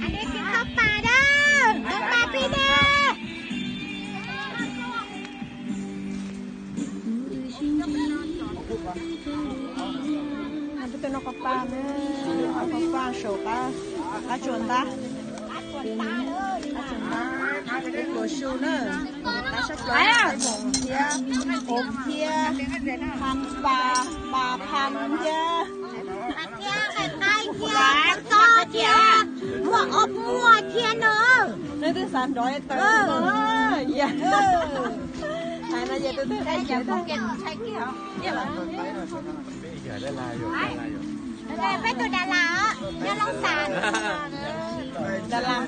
Anw kiv qhov pas da, qhov pas pib da. Peb tuaj noj qhov pas na, qhov pas saum qab tsuas ntab, qab tsuas ntab, peb pluas su na, qab sab plaws, qaib moos thiab, qos thiab, pham pas, pas pham thiab, thiab qaib thiab, txob thiab, muaj ob muaj thiab no. Neb twb xav nrov tawm, yog hais no yog tus twg qaib thiab. Peb tus Đà Lạt, nyob Long Xanh. Đà Lạt.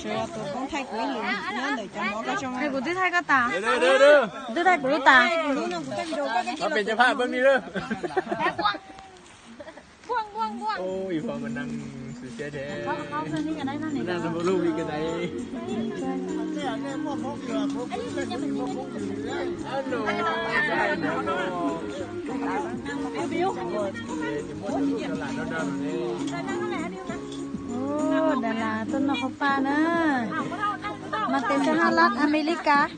Sawv tus koob thaij kuv ib lus nyob ntawm cov mov koj tso. Kuv twb thaij koj tas. Kuv twb thaij kuv lub tas. Peb cov phaj peb li lawm. Ua, Đà Lạt tuaj noj qhov pas na. Mas tes sab Hab Lab Amelikas.